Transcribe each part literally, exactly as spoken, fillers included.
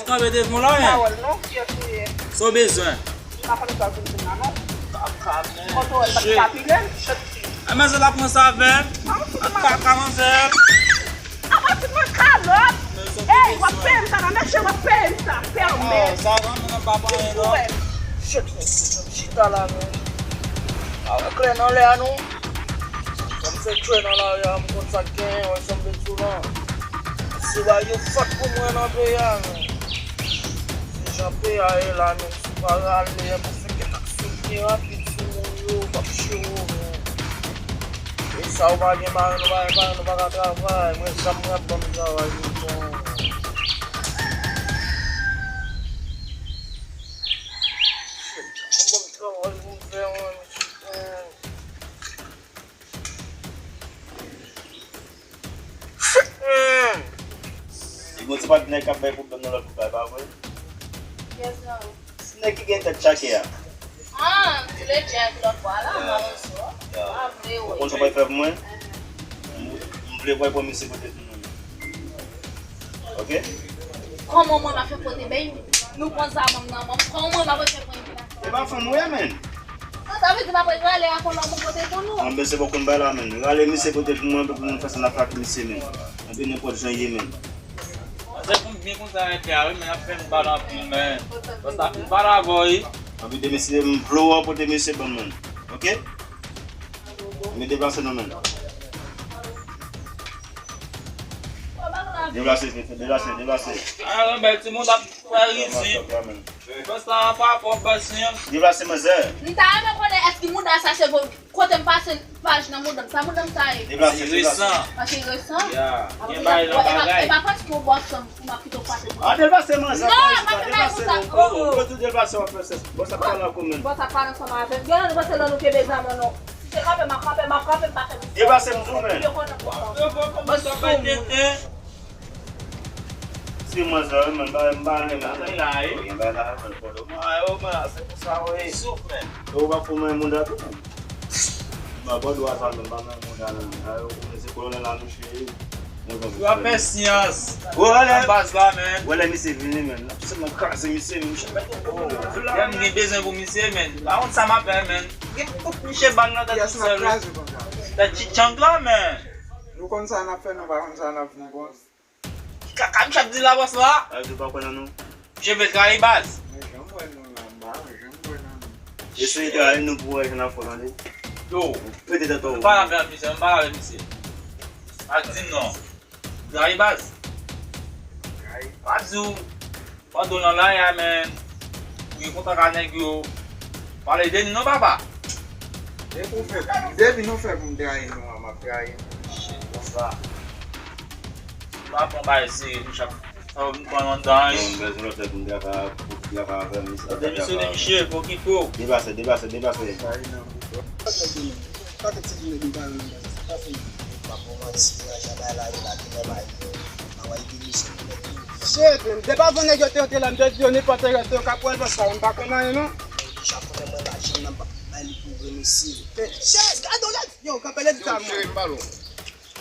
Kanpe devan w la, men. Pa wè l non, kiyès ou ye? Sa w bezwen? M pa konn sa w vin di m la non. Kaka, men. Kote w wè l pa t ka pile m, chèt fi. A, men se l ap pran sa avè l. Ak kaka manzè. Apa ti pran kalòt. Ey, w ap peye m sa nan mèche, w ap peye m sa. Fèmen. Sa nan men nan pa pran anyen non. Chèt fi, chita la, men. A wè klè nan lè a non. Sa m fè tchwè nan lari a, m konn sa k genyen, wè sa m vle di w lan. Se bagay yo fòt pou mwen nan peyi a, men. Se jan peyi a ye la, men si w pa rale, pou fè kèk aksyon byen rapid sou moun yo, w ap tchwe w, men. E sa w pa gen, pa gen, nou pa, pa, nou pa ka travay. Mwen, zam mwen ap ban m travay tout tan. Shit, ap ban m travay pou m fè, mwen, shit, man. Li gon ti patnè k ap bay pwoblèm nan lòt bout la, e pa vre? Kiyès nan yo? Ti nèg ki gen tèt tchake a. Ah, m vle di ak lòt bwa la, Mawozo. Ya. M pa vle, wi. Ou konn sa w pral fè pou mwen? M, m vle w al pran misye pote pou mwen. Ok? Kòman mwen m ap fè pote, baby? Nou pran zam nan men m. Kòman mwen m ap fè pran? E pa fanm ou ye, men. Sa vle di m ap rale a kon lòm ou pote pou nou? Anben se bò konn bay la, men. Rale misye pote pou mwen, pou nou fè sa n ap fè ak misye, men. Anben nenpòt jan ye, men. Se konn byen konsa rete a, wi, men ap fè m pale anpil, men. Paske ap vin pale avè w, wi. Anben demen si m vle w pote misye ban mwen. Ok? Men deplase non, men. Deplase, deplase, deplase. A, bèl timoun ap fè rizib. Fè sa pa fò, bèl siyans. Deplase, manzè. M ta renmen konnen èske mouda sa se vo-, kote m pase paj nan mouda m. Sa mouda m sa ye? Deplase, deplase. Resan. Paske resan? Ya. Gen bagay nan bagay. E pa paske w bòs m, m ap kite w pase pou. A, deplase, manzè. Non, pa fè bagay konsa. Oh, oh. Ou tou deplase, w ap fè sèks. Bòs ap pale anko, men. Bòs ap pale ansanm avè m. Gen lè nou panse lè nou kenbe zam nan. Se kanpe, m ap kanpe, m ap kanpe, m pa fè misye. Deplase m tou, men. Yo konn nan pwòp. Bòs sou moun. Se manzè, men, m pa, m pa renmen. Sa bay la, wi. Gen bay la, men, pwoblèm. A, yo, men, se pou sa, wi. Souf, men. Yo, w ap fè mwen mouda tou, men. M pa dwa sa, men, m pa mwen mouda, men. A, yo, men, se kolonèl la, nou cheri. Yo ap fè siyans. Wè lè, baz la, men. Wè lè misye vini, men. L ap sèlman kraze misye, men. Misye mèt yon gwo boul la. Lè m gen bezwen pou misye, men. Pa konn sa m ap fè, men. Gen pou misye ban nan tèt sèl. Tèt ti chang la, men. Nou konn sa n ap fè, nou pa konn sa n ap vin bon. Kaka misye ap di la, bòs la. A, misye pa kwè nan nou. Misye vle trayi baz. Men jan m wè nou la, m pa wè jan m wè nan nou. E si li trayi nou pou wè jan n ap fè, tande. Yo. Pete tèt ou. M pa avè misye, m pa avè misye. Pa di m non. Trayi baz. Trayi. Pa di w. Pandan w nan lari a, men, ou gen kontak ak nèg yo. Pale de nou non, papa. Depi w fè, depi nou fè pou m trayi nou an, m ap trayi nou. Shit, konsa. M pa pran bagay serye, nou chak fwa m pran anndan, wi. Bon, m bezwen lòt lè pou m traka, pou traka avè m, misye. Demisyonnen, misye, pou okipe w. Deplase, deplase, deplase. Trayi nan bout. Kaka ti nèg m pa renmen sa pase. M pa pou manti, nan jan bagay la ye la, genlè bay yo. Anway, demisyon pou nèg yo. Shit, men, depi avan nèg yo te antre la, m te di yo nenpòt erè, se yo k ap pran sa, m pa konn anyen, non. Deja konnen mwen pa janm nan bay li pou vre, mesye. Shit, gade w la, yo, kanpe lè di sa, mwen.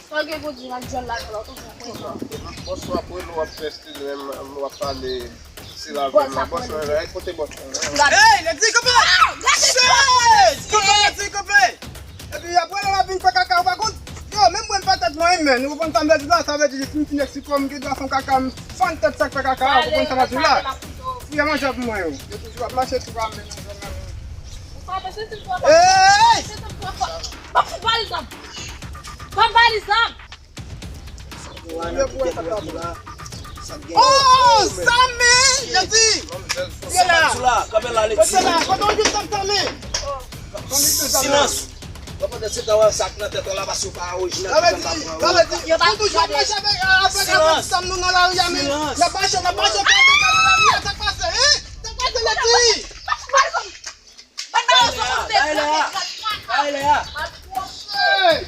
Sa w gen pou di m ak djòl la, djòl la, w toujou prezan. Bòs w ap rele, w ap fè stil, menm, w ap pale. Se la vèm la, bòs la, e kote bòs la? Ey, Leti, kanpe! Shit! Kanpe, Leti, kanpe! Epi apre lè l ap vin fè kaka, ou pa konn? Yo, menm mwen m fè tèt mwen, men, ou konprann sa m vle di la? Sa vle di, si m fin eksplike w, m gen dwa fè yon kaka, m fann tèt sa k fè kaka, ou konprann sa m ap di la? Fouye manje pou mwen, yo. Yo toujou ap mache tou pa men nan zòn nan. Ey! Ban m ba li zam! Ban m ba li zam! Oh, zam, men! Leti! Kote la? Kote la? Kote w jwenn zam sa, men? Silans! Pandan se tan sa k nan tèt ou la, paske w pa orijinal, sa vle di, sa vle di, nou toujou ap mache avèk, avèk, avèk zam nou nan lari a, men. Silans! N ap mache, n ap mache, n ap mache nan lari a, sa k pase, hein? Sa k pase, Leti? Ban m ba yo sou kote. Hey!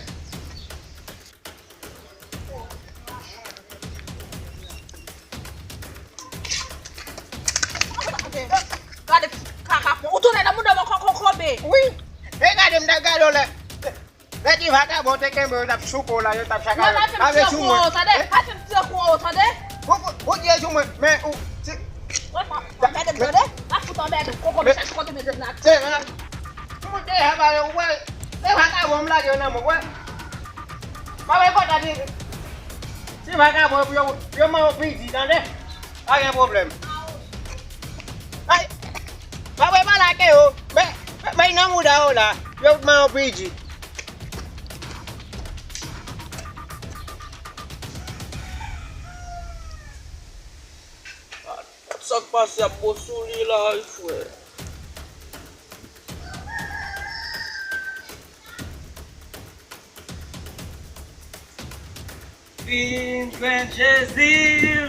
Gade kaka pon. Ou tounen nan mouda mwen kòkò kobe. Wi. E gade m ta gade w lè. Lè ti vagabon te kenbe yo t ap chouke w la, yo t ap chaka yo. Pa vin tire kou an, tande. Pa vin tire kou an, tande. Bon, bon, bon Dye sou mwen, men ou, ti, Wè, pa, pa mèt m tande. Pa fout anmède m. Koko, men chèche kote mete m la. Se, men, m deja pale, ou wè, se vakabon m lage yo nan men w, wè. Pa wè kontan di, si vakabon yo, yo, yo man yo pidi, tande? Pa gen pwoblèm. Ay, pa wè pa lage yo. Men, men, men nan mouda yo la. Yo man yo pidi. Sa k pase ap bo sou li la, wi, frè. Vin jwenn Jezi,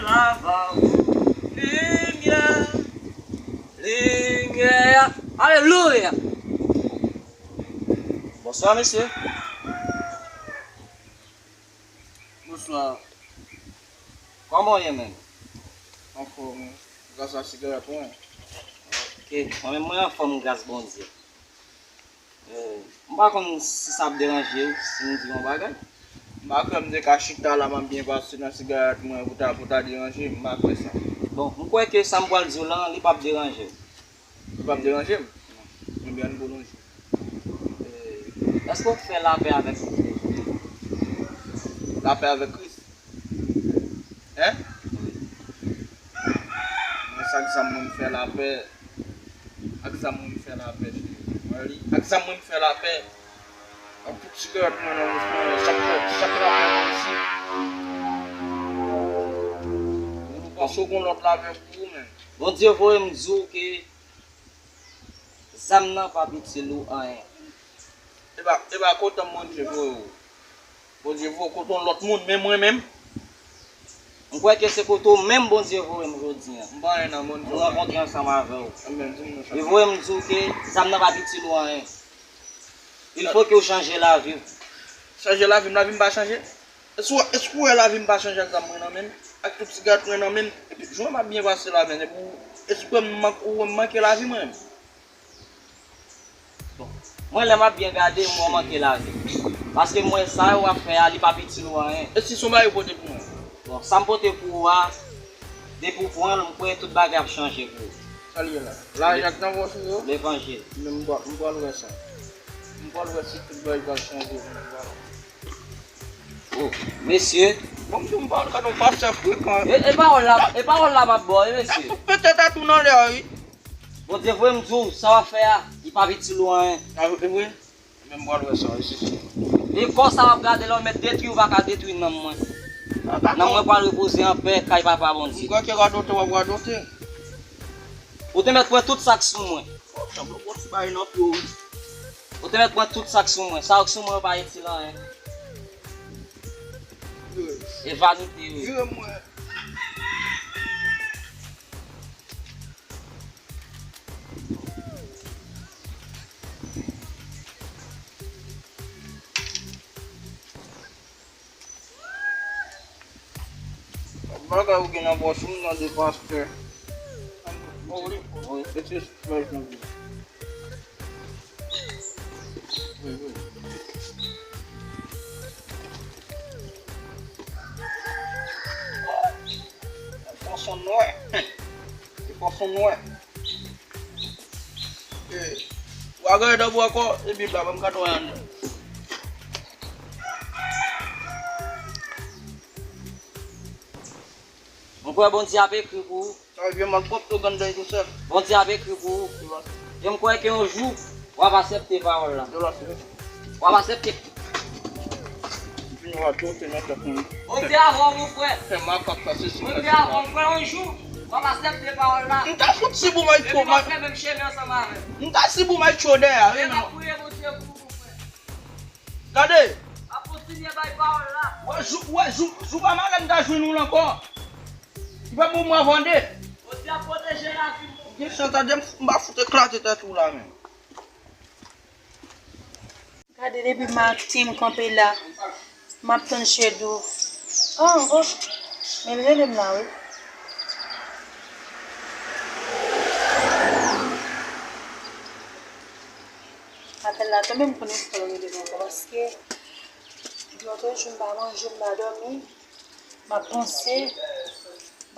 la va ou limyè, limyè. Alelouya! Bonswa, mesye. Bonswa. Kòman w ye menm? Anfòm, wi. Gras a sigarèt mwen. Ok, mwen menm mwen anfòm gras Bondye. Eh, m pa konn si sa ap deranje w, si m di yon bagay. M pa kwè m te ka chita la, m ap byen pase nan sigarèt mwen pou ta, pou ta deranje m, m pa kwè sa. Bon, m kwè ke sa m pral di w lan, li p ap deranje w. Li p ap deranje m? Non. Ebyen, ann pwolonje. Eh, èske w fè lapè avèk Kris? Lapè avèk Kris? Hein? Mwen, sa k zam mwen m fè lapè. Ak zam mwen m fè lapè, cheri. Mwen li, ak zam mwen m fè lapè. Ak tout sigarèt mwen nan bouch mwen, chak, chak lapè mwen isi. Ou panse w gon lòt lapè pou ou menm? Bondye voye m di w ke zam nan p ap itil ou anyen. E pa, e pa kote m Bondye voye w. Bondye voye w kote yon lòt moun, men mwen menm. M kwè ke se kote w menm Bondye voye m jodi a. M pa anyen nan Bondye. M rankontre ansanm avè w. Ebyen, di m non, li voye m di w ke zam nan p ap itil ou anyen. Il faut ke w chanje lavi w. Chanje lavi m, lavi m pa chanje. Èske w, èske w wè lavi m pa chanje ak zam mwen nan men m? Ak tout sigarèt mwen nan men m? Epi, jan m ap byen pase la menm, epi w, èske w wè m mank, ou wè m manke lavi mwen menm? Bon, mwen lè m ap byen gade, m wè w manke lavi. Paske m wè sa w ap fè a, li p ap itil ou anyen. E si se yon bagay ou pote pou mwen? Bon, sa m pote pou ou a, depi w pran l, m kwè tout bagay ap chanje pou ou. Sa l ye la? Lajan k nan pòch ou yo? Levanjil. Men m pral, m pral wè sa. M pral wè si tout bagay pral chanje pou mwen. Oh, mesye. Bon, m di w, m pral gade yon pastè frekan. E, e pawòl la, e pawòl la m ap ba w, e mesye. Petèt a tou nan lè a, wi. Bondye voye m di w, sa w ap fè a, li p ap itil ou anyen. A, e vre? Men m pral wè sa, wi, se sa. E kò sa w ap gade la, w mèt detwi, ou pa ka detwi nanm mwen. Nanm mwen pral repoze anpè kay Papa Bondye. M kwè ke radote w ap radote. Ou te mèt pran tout sa k sou mwen. Oh, janm lòt ti bagay nan pye w, wi. Ou te mèt pran tout sa k sou mwen. Sa k sou mwen yo pa itil anyen. Vire. E vanite, wi. Vire mwen. Bagay ou gen nan pòch ou, m tande pastè. Oh, wi. Wi, se ti bagay nan vi. Wi, wi. Pòch ou nwè. Pòch ou nwè. Eh, w a gade dabò ankò, e Bib la, ban m gade w anndan. Mwen kwè Bondye ap ekri pou ou. Sa vye mal pwòp tou ganndan tou sèl. Bondye ap ekri pou ou. E m kwè ke yon jou, w ap aksepte pawòl la. W ap aksepte. Vin radote nan tèt mwen. Bondye avè w, mon frè. Fè makak sa, se si. Bondye avè w, mon frè, yon jou, w ap aksepte pawòl la. M ta fout si pou may cho, may. Fè menm chemen ansanm avè m. M ta si pou may cho dèyè, wi, men. Priye Bondye pou ou, mon frè. Gade. Ap kontinye bay pawòl la. Wè jou, wè jou, jou pa malè m ta jwenn ou la ankò. Li pa pou mwen vande. Bondye ap pwoteje lavi nou. Gen chan tande m, m pa fout eklate tèt ou la menm. Gade depi maten m kanpe la, m ap tann Shadow. Oh, oh, men l rele m la wi. Apèl la tonbe, m konnen se pou l rele m ankò, paske lòt jou m pa manje, m pa dòmi, m ap panse, m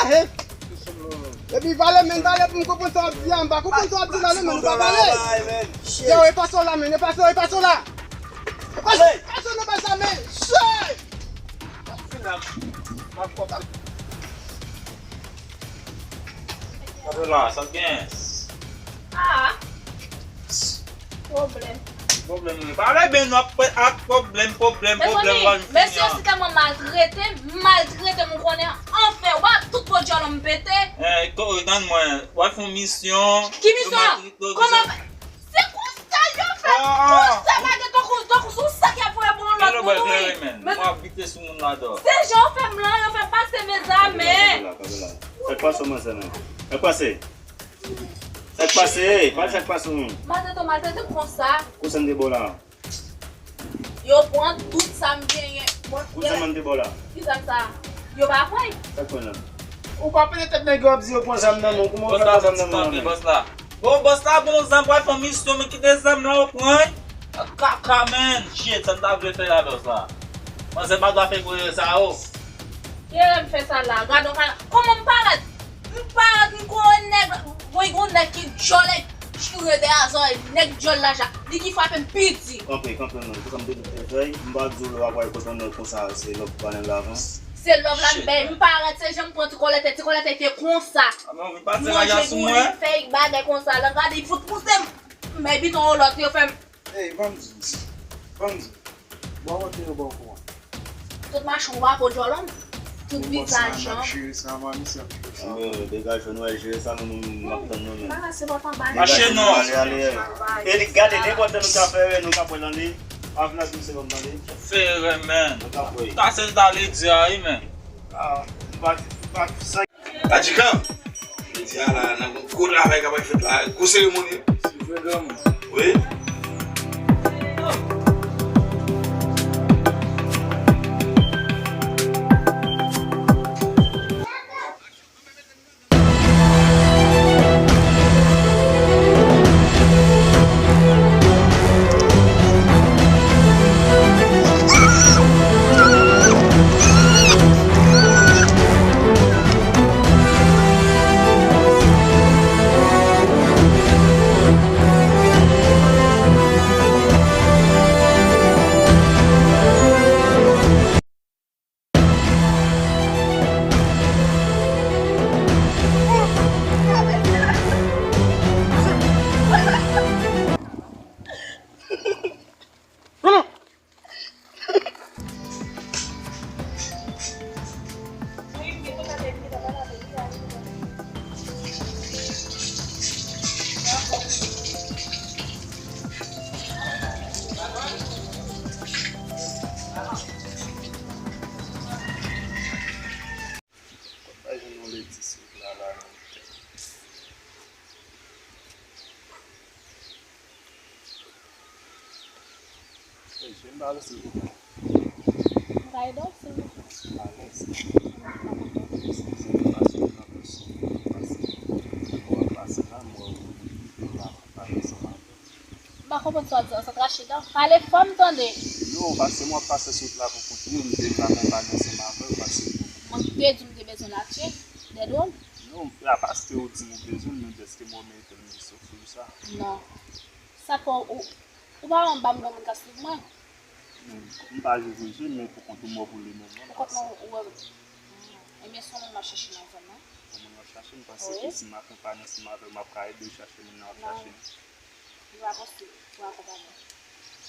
Ahe. Epi pale, men, pale pou m konprann sa w ap di a. M pa konprann sa w ap di la, non, men, ou pa pale. Yo, e pa sa w la, men, e pa sa, e pa sa w la. E pa sa, e pa sa w la, men. Shit! Pablo la, sa k gen? Ah, pwoblèm. Pwoblèm, wi. Pale byen, nou ap ak pwoblèm, pwoblèm, pwoblèm. Mezanmi, mesye yo si tèlman maltrete m, maltrete m, ou konnen, anfen, w ap tout bon djòl m pete. Eh, ko-, tann mwen, w ap fè yon misyon. Ki misyon? Kòman? Se konsa yo fè, konsa pa gen tankou, tankou sou sa ki ap voye pou yon lòt moun, wi. Men mwen ap bite sou moun ladan. Se jan yo fè m lan, yo fè pase mezanmi. Kanpe la, kanpe la. Sa k pase, manzè, non? Sa k pase? Sa k pase? Pale sa k pase, non? Maltrete, maltrete konsa. Konsa m te ba w la. Yo pran tout sa m genyen. Bon, kout zam an te ba w la. Ki zam sa? Yo pa pran. Sa k pran la? Ou pa pete tèt nèg yo ap di yo pran zam nan men w. Kouman w fè pran zam nan men w la menm? Bòs la. Bon, bòs la, bon zam, pral fè misyon, men kite zam la, ou pran. Kaka, men. Shit, sa m ta vle fè la, bòs la. Manzè pa dwe fè gwo erè sa, o. Ki erè m fè sa la? Gade yon ka, kòman m parèt? M parèt, m gon nèg, voy gon nèg ki djòl e chire dèyè zòrèy, nèg djòl la ja, li ki frape m pi di. Kanpe, kanpe, non. Pou sa m te di fèy, m pa di w lè w ap pral kontan nan konsa, se lòv pale lavan. Se lòv la m bay, m parèt, se jan m pran ti kòlèt, ti kòlèt te konsa. Manje boulin, fèy, bagay konsa, la gade, li fout pouse m. M bay biton yon lòt, yo fè m. Ey, ban m di w, ban m di w. Bò kote yo ba w kou an? Tout machann w a po djòlòm. Tout vizaj lan. Bòs la ap jere sa, manmi, se ap jere sa. Yo, degaje w, nou al jere sa, nou, nou, nou ap tann nou menm. Bagay se bòt anba. Mache non. Ale, ale. E li gade, nenpòt lè nou ta fè erè, nou ta pran nan li. Avna di se bon, tande. Fè erè, men. Nou ta pran. Ta se ta le di a, wi, men. Ah, m pa, m pa, sa Tadjikan! Jodi a la, nan gon gwo travay k ap fèt la, gwo seremoni. Se vre, granmoun. Wi. Jen pa resi kote. M ka ede w, silvouplè? Alèz. Eskize m, pase nan pèsòn, pase. Ou ap pase la, m wè ou, ou la, pa ansanm avè m. M pa konprann sa w di a, sa trache dan. Pale fò m tande. Non, paske m ap pase sou wout la pou kont mwen, m te vle akonpanye ansanm avè w, paske mwen te di w m te bezwen lache, dèdwòl. Non, se pa paske ou di m ou bezwen l, men dèske mwen merite l, m di se ou sa. Non. Sa fè w, ou pa wè anba m gen moun k ap swiv mwen? Non, m pa jije, men pou kont ou m wè pou li menm, non. Pou kont mwen, ou wè. Ebyen, se yon moun m ap chache nan zòn nan. Yon moun w ap chache, m panse ke si m akonpanye ansanm avè w, m ap ka ede w chache moun nan w ap chache. Non. Li pa posib pou akonpanye.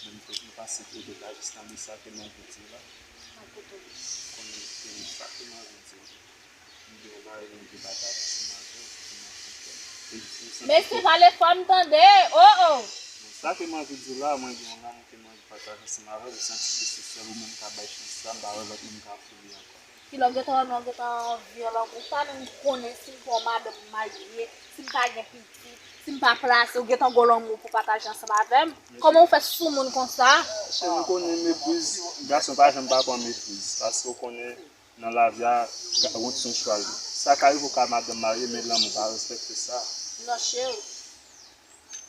Men m panse ke ou te ka jis tande sa ke m anvi di w la. Mwen koute w. Konnen ke sa ke m anvi di w. M gen yon bagay ke m te pataje ansanm avè w, ki nan fon kè m. E si w santi Mesye, pale fò m tande! Oh, oh! Sa ke m anvi di w la, mwen gen yon lanmou ke m anvi pataje ansanm avè w, m santi ke se sèl ou menm k ap bay chans sa, m pa wè lòt moun k ap fè li ankò. Kilè w gentan wè m, w gentan vyolan konsa, men m konnen si m gen yon madanm marye, si m pa gen pitit, si m pa plase, w gentan gen lanmou pou pataje ansanm avè m. Kòman w fè soumoun konsa? Cheri, m konnen mepriz, gason pa janm pa pran mepriz, paske w konnen nan lavi a, ga-, wont se yon chwa l ye. Sa ka rive w ka madanm marye, men lanmou pa respekte sa. Non, cheri.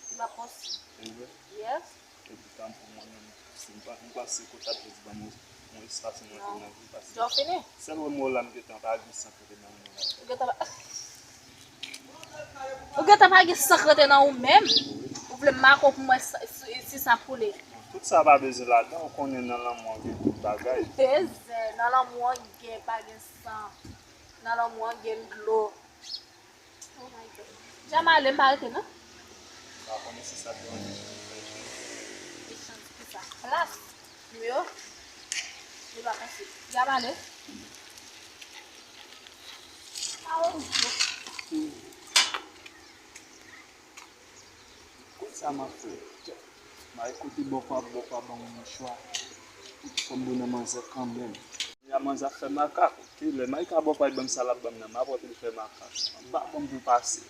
Li pa posib. Se vre? Yes. Epi tanpri mwen menm, si m pa, m panse ke w t ap jis ban m yon espas mwen te nan vi, paske sèl wè m wè w la, m gentan pa gen san k rete nan men w la. Ou gentan pa, ou gentan pa gen san k rete nan ou menm? Ou vle make w pou m wè si, si sa koule? Tout sa pa bezwen ladan, ou konnen nan lanmou an gen tout bagay. Bezwen, nan lanmou an gen, pa gen san. Nan lanmou an gen dlo. Oh my God. Djamale, m pa rete non. M pa konnen si sa te yon echanj pou fè echanj. Echanj pou sa? Plas. Yo. Yo pa panse. Djamale. Ah, oh. Konsa m ap fè. M a ekoute bòkò a, bòkò a ban mwen yon chwa. Fò m donnen manzè kanmenm. Ya manzè ap fè makak. Kilè Mayka bòkò a ban m sa l ap ban m nan, m ap wè pou l fè makak. Anba ban m pou pase.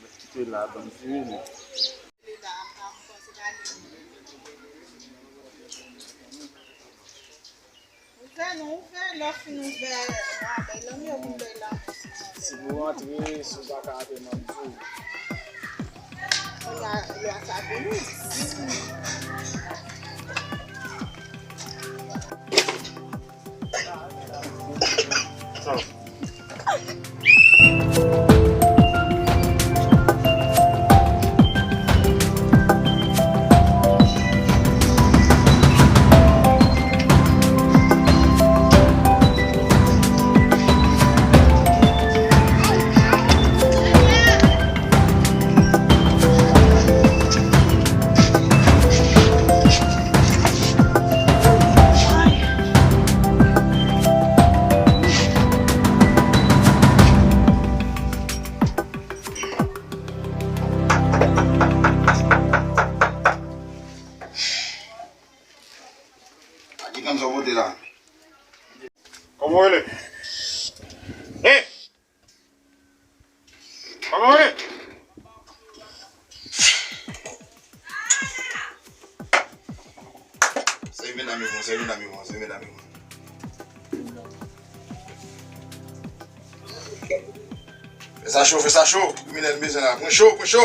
Mèt kite la, ban m vire non. Ouvè non, ouvè, lè w fin ouvè, w a bay lanmou, yo vin bay lanmou. Si nou rantre, si w pa ka rantre, m ap di w. Lwa, lwa sa pou nou. A ki kanm sa w pote la? Kòman w rele? Hey! Kòman w rele? Sèvi medam yo bon, sèvi medam yo bon, sèvi medam yo bon. Fè sa cho, fè sa cho. Kriminèl bezwen la. Pran cho, pran cho.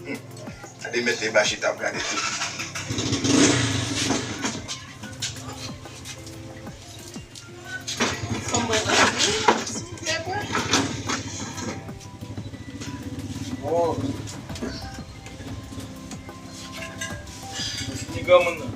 Hmm. Gade mèt Eba chita ap gade tout. Fò m bwè dlo, silvouplè, bwè. Oh. Fini granmoun nan.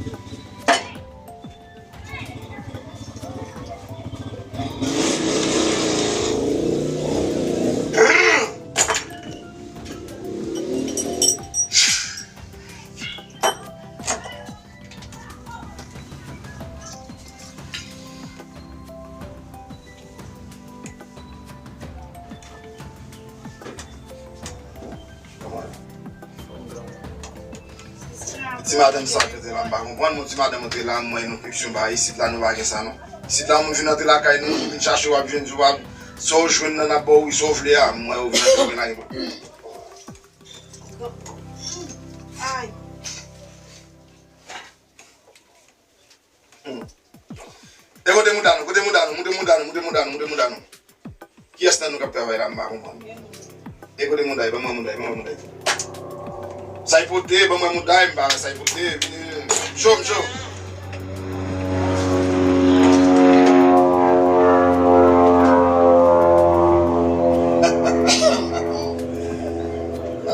Ti madanm sa k rete la, m pa konprann. Bon, ti madanm antre la, mwen, nou pipsyon ba isit la, nou pa gen sa, non. Isit la, moun vin antre lakay nou, vin chache w ap jwenn, w ap, sa w jwenn nan, n ap ba w, wi, sa w vle a, mwen, ou vin antre la, gen pwoblèm. Ay. Kote mouda nou? Kote mouda nou? Moute mouda nou, moute mouda nou, moute mouda nou. Kiyès nan nou k ap travay la? M pa konprann. E kote mouda yo? Ban mwen mouda yo, ban mwen mouda yo. Sa y pote, ban mwen mouda yo, m pa wè sa y pote. Cho, m cho.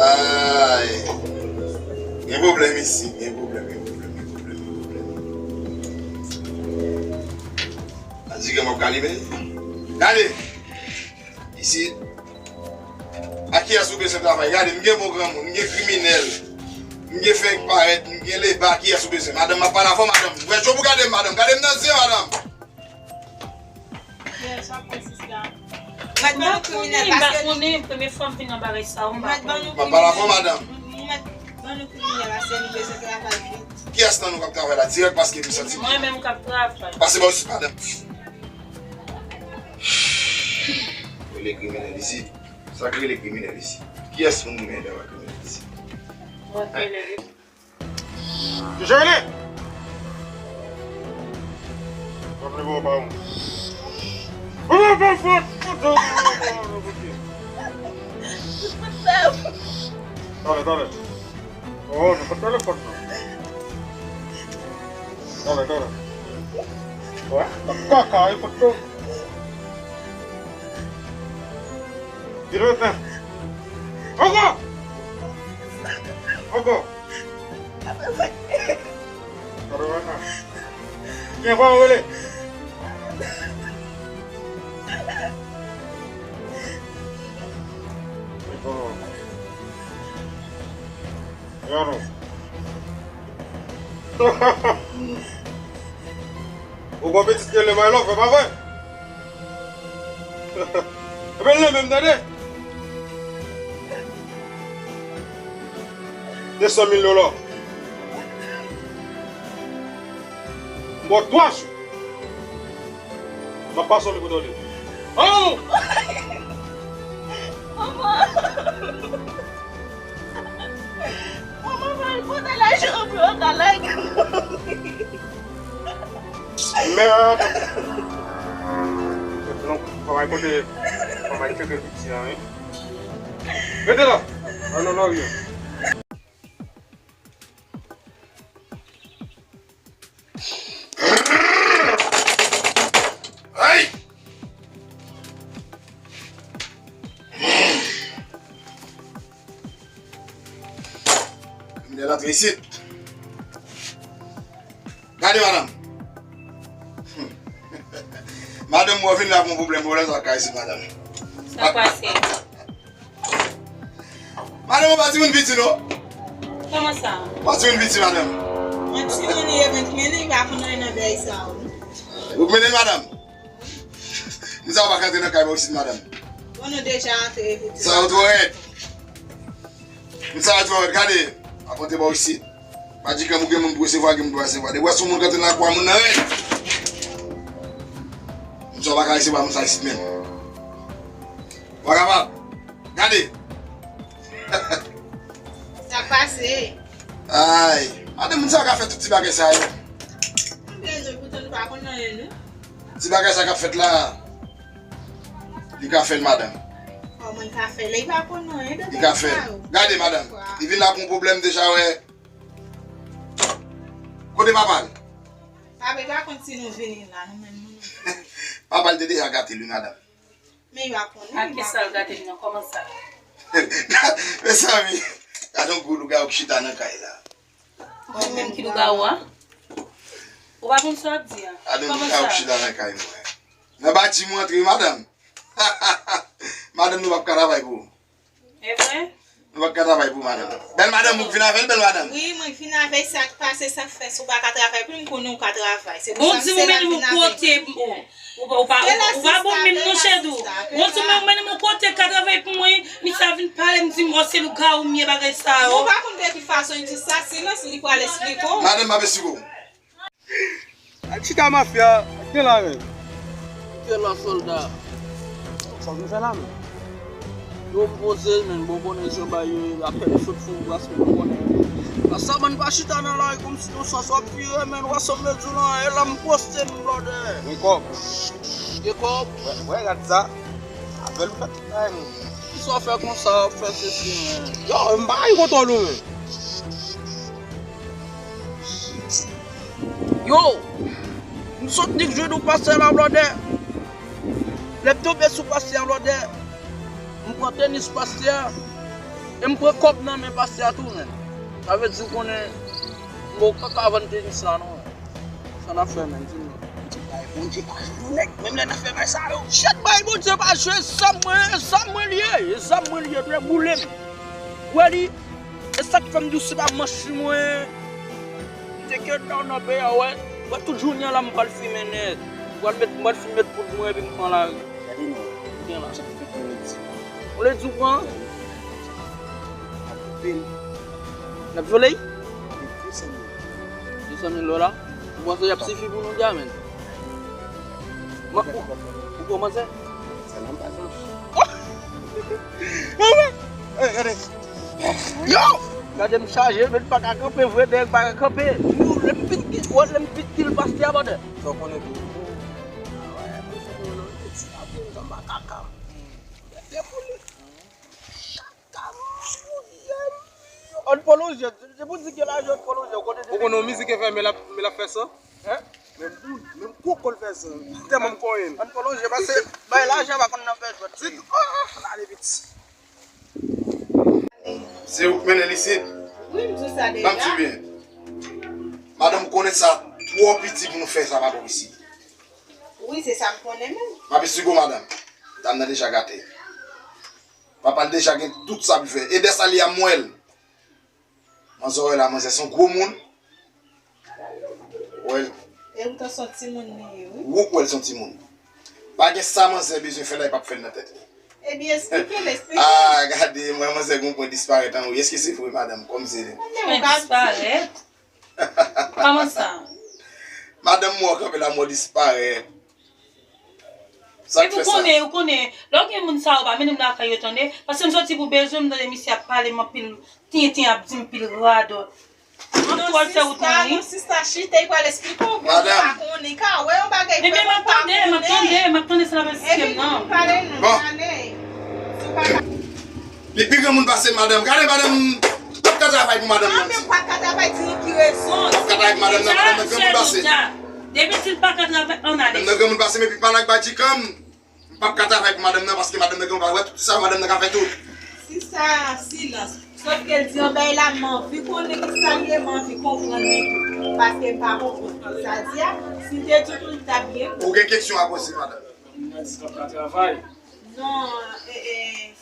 Ay. Gen pwoblèm isi, gen pwoblèm, gen pwoblèm, gen pwoblèm, gen pwoblèm. Ann di gen m ap kalime. Gade! Isi. A kiyès ou bezwen travay? Gade, m gen bon granmoun, m gen kriminèl, m gen fèk parèt, m gen leba, kiyès ou bezwen? Madanm, m ap pale avè w, madanm. Ouvè je w pou gade m, madanm. Gade m nan zye, madanm. Mèt ban nou kriminèl, paske nou, premye fwa m vin nan bagay sa, m pa konnen. M ap pale avè w, madanm. Nou mèt ban nou kriminèl, paske nou bezwen travay vit. Kiyès nan nou k ap travay la dirèk, paske nou santi mwen menm k ap travay. Pase bò isit, madanm. Rele kriminèl isit. Sa k rele kriminèl isit? Kiyès moun ki gen dwa kriminèl isit? Mwen k rele li. Ki Jerline! Sa vle bon pa ou. Ou pa fòt! Talè, talè. Oh, nou pa talè fòt non. Talè, talè. Wè, kaka, e fòt tou. Vire men. Ankò! Ankò! Kòman w rele? Ou gon pitit ki rele My Love, pa vre? Ebyen, l menm, tande. De san mil dola. M ba w twa jou. M ap pase w li pou tande. Oh! Manman! Manman, mwen al pote lajan an pou yo ka lage mwen. Mèd! Non, fò m al pote, fò m al tcheke piti a, wi. Rete la! An, non, non, wi. Ay! Kriminèl antre isit. Gade, madanm. Madanm, mwen vin la pou yon pwoblèm, pwoblèm sa ka isit, madanm. Sa k pase? Madanm, ou pa timoun piti, non? Kòman sa? Ou pa timoun piti, madanm. Mwen timoun li ye, men, men li pa konn anyen nan bagay sa yo. Ou mennen l, madanm? Moun sa yo pa ka antre nan kay mwen isit, madanm. Bon, nou deja antre, epi sa yo twò rèd. Moun sa yo twò rèd, gade. Ap antre bò isit. Pa di kè m ou gen moun pou resevwa, gen moun pou resevwa. Depi w wè se yon moun k antre nan kwa moun nan rèd. Moun sa yo pa ka resevwa moun sa isit menm. Ou pa kapab. Gade. Sa k pase? Ay, madanm, moun sa yo ka fè tout ti bagay sa yo. Anben non, poutan nou pa konn anyen, non. Ti bagay sa k ap fèt la, li ka fè l, madanm. Kòman li ka fè l? Li pa konn anyen de bagay sa yo. Li ka fè l. Gade, madanm, li vin la pou yon pwoblèm deja, wè. Kote papa l? Papa l pa konn si nou vini la, nou menm, nou menm. Papa l te deja gate l, wi, madanm. Men yo ap konnen. Ak kisa l gate m nan? Kòman sa? Mezanmi, gade yon gwo lougawou ki chita nan kay la. Mwen menm ki lougawou a? Ou pa konn sa w ap di a? Gade yon lougawou ki chita nan kay mwen. Nan bati mwen antre, madanm. Madanm, nou p ap ka travay pou ou. E vre? Nou pa ka travay pou madanm. Bèl madanm, ou vin avè l, bèl madanm? Wi, mwen vin avè l, sa k pase, sa k fè, si w pa ka travay pou m, konnen w ka travay. Se pou sa m sèl ap vin avè l. Bon, di m mennen m yon kote, bon. Ou pa, ou pa, ou pa bon menm non, chèdou. Bon, di m mennen m yon kote, ka travay pou mwen, misye a vin pale m, di m, o, se lougawou m ye, bagay sa yo. Ou pa konn de ki fason li di sa, silans, li pral esplike w. Madanm, m ap esplike w. Ak chita mafya, ak gen larenn. Gen lwa sòlda. Sa w vin fè la menm? Yo poze, men bon, konnen jan bagay yo ye, apèn sot fon glas, men konnen. Nan sa, bann pa chita nan lari kòmsi yon sans w ap vire, men w a sanble di w lan, e la m poste m blòdè. Gen kòb. Gen kòb. Wè, wè, gad sa. Avè l ou fè tout bagay, men. Kisa w fè konsa, w ap fè sesi, men? Yo, m pa gen kontwòl ou, men. Yo, m sot nik jwe dou pastè la, blòdè. Lè m tonbe sou pastè a, blòdè, m pran tenis pastè a, e m pran kòb nan men pastè a tou, men. Sa vle di, w konnen, m poko ka vann tenis la, non. Sa n ap fè, men, di m non. Bondye bay, Bondye pa jwe, nèg, menm lè n ap fè bagay sa yo. Chat bay, Bondye pa jwe, zam mwen, zam mwen li ye, zam mwen li ye, dwe boule m. Wè li, e sa k fè m di w se pa manch mwen. M te kenbe w nan peyi a, wè. Wè, tout jounen an la, m pral fimen nèt. M pral met, m pral fin met poud mwen, epi m pran lari. Gade non. Gen la. Sa k fè pou ledi. Pou ledi w pran? Ap koupe l. L ap vyole l? Ap de san mil. De san mil dola? Ou panse y ap sifi pou nou dja, menn? Ou kòmanse? Sa nan pa janj. Hey, gade. Yo! Gade m chaje, men pa ka kanpe vre, dèyè pa ka kanpe. Yo, lè m pit ki, wè, lè m pit ki l pastè a, brother. Sa w konnen tou. Ann pwolonje, se pou di gen lajan ann pwolonje, ou konnen depi. Ou konnen yon mizik e fè, men l ap, men l ap fè sa? Hein? Menm kou, menm kou kò l fè sa. Tèlman m konyen l. Ann pwolonje, paske bay lajan pa konn nan fè jwèt. Ditou. Ah, ah, ale vit. Se ou k mennen l isit? Wi, m di w sa deja. Ban m di byen. Madanm, ou konnen sa twò piti pou nou fè sa pa twò piti. Wi, se sa m konnen menm. M ap esplike w, madanm. Dam nan deja gate. Papa l deja gen tout sa pou l fè. E dè sa li a m wè l. Manzè w wè la, manzè se yon gwo moun. Wè l. E poutan se yon timoun li ye, wi. Ou k wè l se yon timoun. Pa gen sa manzè bezwen fè la, li p ap fè l nan tèt li. Ebyen, esplike l, esplike l. Ah, gade, mwen manzè gon pwen disparèt an wi. Èske se vre, madanm? Kòm se. Pwen disparèt? Kòman sa? Madanm mwen kanpe la, mwen disparèt. Sa k fè sa? Epi ou konnen, ou konnen, lè w gen moun sa yo pa mennen m lakay yo tande, paske m soti pou bezwen m tande misye ap pale m anpil tenten, ap di m pil radòt. M ap twò fè wout mwen wi. Non, sista, chita, li pral esplike w, bon, ou pa konnen, ka wè yon bagay vrèman ou pa konnen. Ebyen, m ap tande, m ap tande, m ap tande sa l ap esplike m nan. Ebyen, pale non, pale. Li pi granmoun pase madanm. Gade madanm, m p ap ka travay pou madanm nan. Anben, ou pa ka travay, di nou ki rezon. M p ap ka travay pou madanm nan, madanm nan granmoun pase. Depi di l pa ka travay, ann ale. Madanm nan granmoun pase, men epi pa nan badjikam. M p ap ka travay pou madanm nan, paske madanm nan granmoun pase. Wè tout sa, madanm nan ka fè tout. Sista, silans. Sòf ke l di yon bagay la, m anvi konnen ki sa l ye, m anvi konprann li tou. Paske m pa konprann sa l di a. Si l te di w tou, li t ap byen. Ou gen kesyon a poze, madanm? Madanm nan di l p ap ka travay. Non, e, e,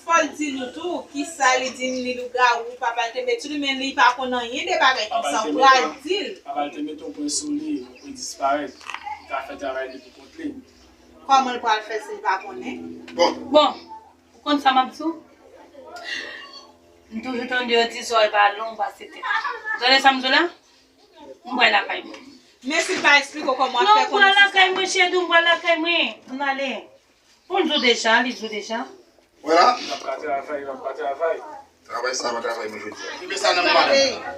fò l di nou tou, kisa li di n li lougawou, papa l te met sou li, men li pa konn anyen de bagay konsa, ou pral di l. Papa l te met yon pwen sou li, yon pwen disparèt. Li ka fè travay li pou kont li. Kòman l pral fè si l pa konnen? Bon. Bon, ou konn sa m ap di w? M toujou tande yo di zòrèy pa long pase tèt. Ou tande sa m di w la? M pral lakay mwen. Men si l pa esplike w kòman w ap fè konnen si sa. Non, m pral lakay mwen, cheri, m pral lakay mwen. Ann ale. Bon, l di w deja, li di w deja. Vwala. L ap ka travay, l ap ka travay. Travay sa, pa travay mwen jodi a. Kenbe sa nan men madanm nan.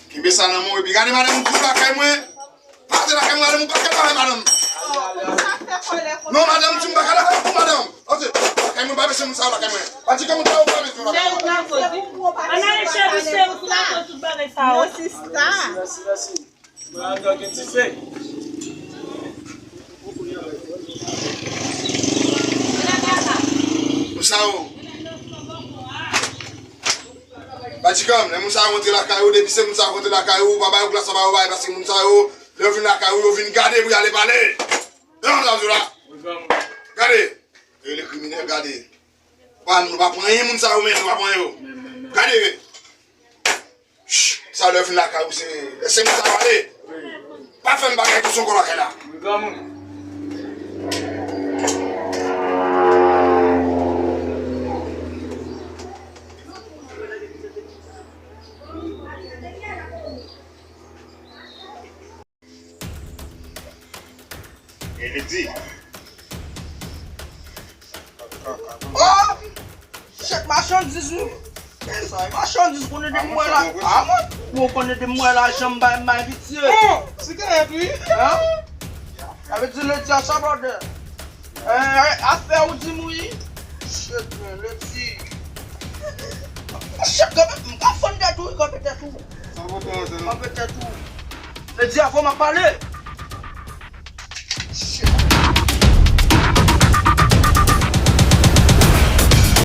Kenbe sa nan men w, epi gade madanm, m di w lakay mwen. Pase lakay mwen, madanm, ou pa ka travay, madanm. Non, madanm, di m pa ka travay pou madanm. Pase lakay mwen, pa bezwen moun sa yo lakay mwen. Pa di ke moun sa yo pa bezwen lakay mwen. Ann ale, cheri, se ou ki lakoz tout bagay sa yo. Non, sista. Mwen andan gen dife. Moun sa yo. Badjikam, lè moun sa yo rantre lakay ou, depi se moun sa yo rantre lakay ou, pa ba yo glas, pa ba yo bagay, paske moun sa yo, lè yo vin lakay ou, yo vin gade pou y ale pale. Lè moun sa yo la. Gade. Yo rele kriminèl, gade. Pa, nou pa pran anyen moun sa yo, men nou pa pran yo. Gade. Ch, sa lè w vin lakay ou, se, se moun sa yo ale. Pa fè m bagay konsa ankò lakay la. E li di. Oh! Chèk machandiz wi. Sa e machandiz konnen depi mwen la. A mwen. Ou konnen depi mwen la janm bay m bay pitye. Bon, sigarèt wi. Hein? Sa vle di ledi a sa brother. Eh, afè ou di m wi. Shit man, ledi. Shit, kanpe, m ka fann tèt ou wi, kanpe tèt ou. Kanpe tèt ou. Ledi a fò m ap pale.